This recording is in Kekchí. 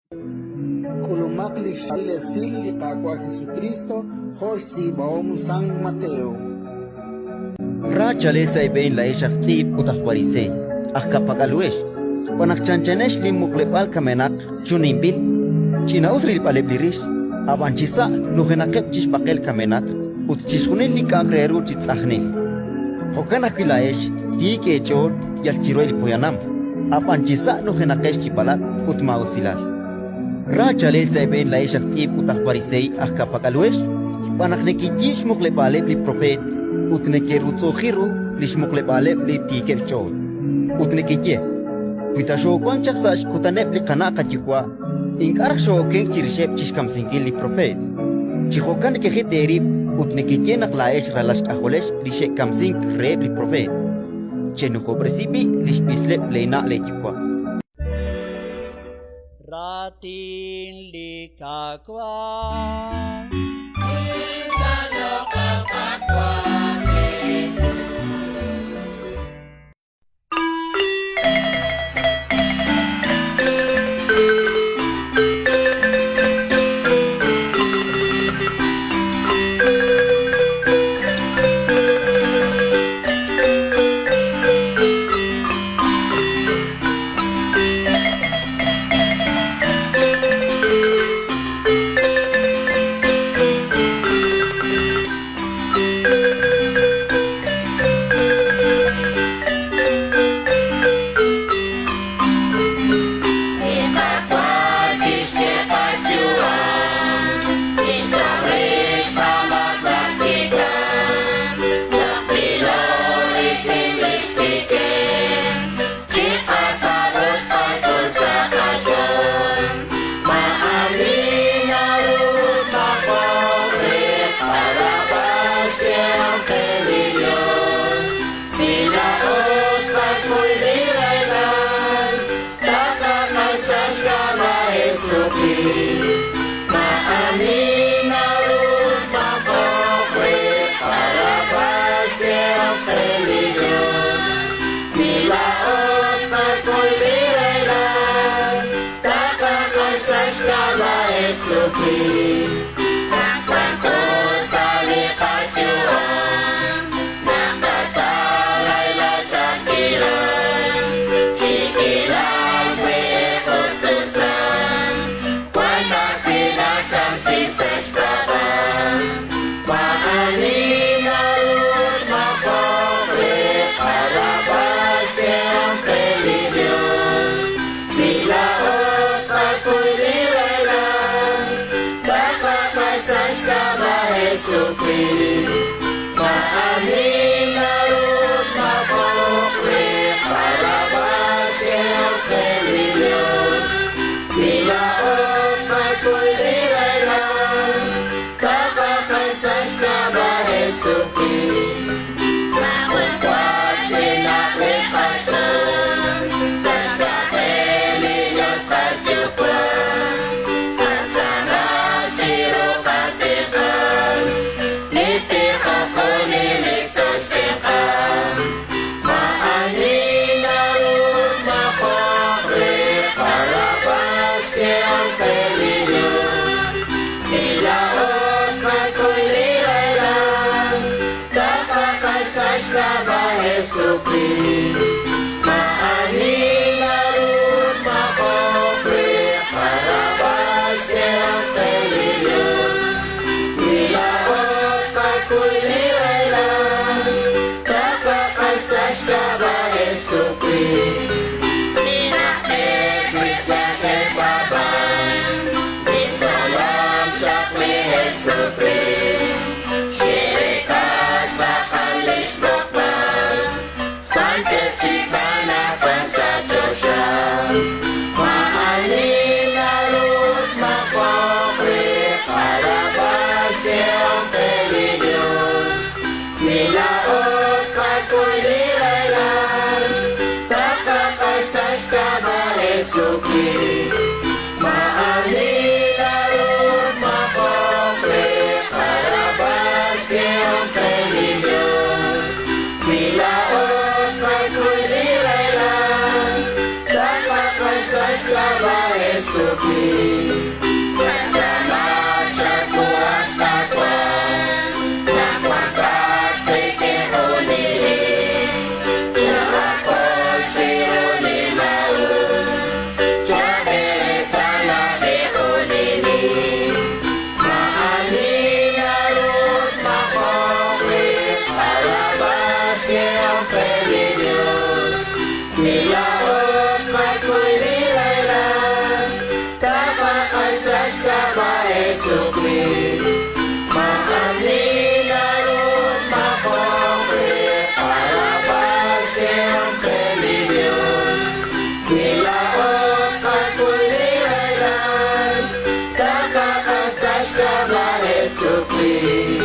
K'ulumaq li xchaab'il esil li Qaawa' Jesukriist jo' xtz'iib'ahom San Mateo. Ra chaalel sa' eeb'een laa'ex aj tz'iib' ut aj pariseey, aj ka'pak'al-uhex, xb'aan naq chanchanex li muqleb'aal kamenaq chuninb'il, ch'ina'us rilb'aleb' li rix, ab'an chisa' nujenaqeb' chi xb'aqel kamenaq ut chixjunil li k'a'aq re ru chi tz'ajnil. Jo'kan ajwi' laa'ex tiik eech'ool yal chiruheb' li poyanam, ab'an chisa' nujenaqex chi b'alaq' ut maa'usilal. Ra chaalel sa' eeb'een laa'ex aj tz'iib' ut aj pariseey aj ka'pak'al-uhex, xb'aan naq nekeyiib' xmuqleb'aaleb' li propeet ut nekerutz'u'uji ru li xmuqleb'aaleb' li tiikeb' xch'ool. Ut nekeye: Wi ta xoowank chaq sa' xkutaneb' li qana' qayuwa', ink'a' raj xoo'okenk chirixeb' chi xkamsinkil li propeet. Chi jo'kan nekejit eerib' ut nekeye naq laa'ex ralal xk'ajolex li xe'kamsink reheb' li propeet. Chenujob'resi b'i' li xb'isleb' leena' leeyuwa'. Raatin li Qaawa'. Jesucristo. Qatz'aama chawu at Qaawa', naq wanqat qik'in junelik. Chookol chiru li maa'us, choob'eresa laab'e junelik. Maa'ani naru tmaq'oq re qarab'al xk'ehom qe li Yos. Wi laa'o tqakuy li rahilal, taqaq'ax sa' xk'ab'a' Jesukriist. Maa'ani naru tmaq'oq re qarab'al xk'ehom qe li Yos. Wi laa'o tqakuy li rahilal, taqaq'ax sa' xk'ab'a' Jesukriist.